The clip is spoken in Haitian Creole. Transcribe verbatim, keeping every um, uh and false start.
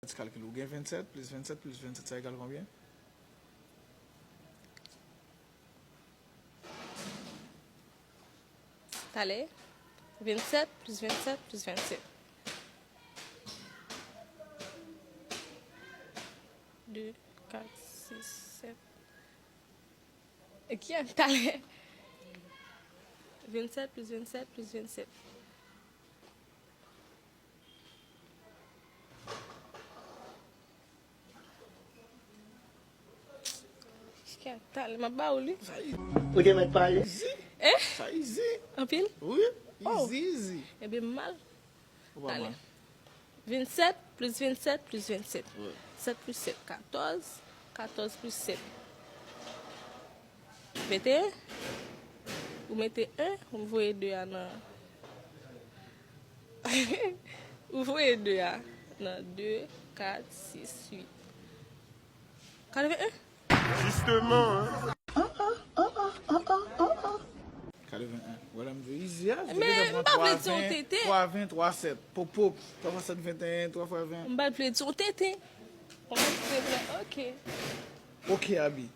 Ti kalkil, ou gen vennsèt plis vennsèt plis vennsèt, sa egal konbyen? Talè, vennsèt plis vennsèt plis vennsèt. De, kat, sis, sèt. Ki talè? Vennsèt plis vennsèt plis vennsèt. Ki talè? M ap ba ou li. Sa i- Ou te mèt pale. Izi. Eh? Sa izi. Anpil? Wi, oh, izi, izi. Ebyen, m mal. Ou pa mal. Vennsèt plis vennsèt plis vennsèt. Wi. Sèt plis sèt, katòz. Katòz plis sèt, venteyen. Ou mete en, ou voye de a nan. Ou voye de a nan de, kat, sis, uit. Katreven en. Jisteman, hein. Katreven en. Wè la m di w, izi a, men m pa vle di yon tenten. Twa ven, twa sèt. Pop, pop. Twa fwa sèt, venteyen, twa fwa ven. M pa vle di yon tenten. Konprann? Ok. Ok, Abi.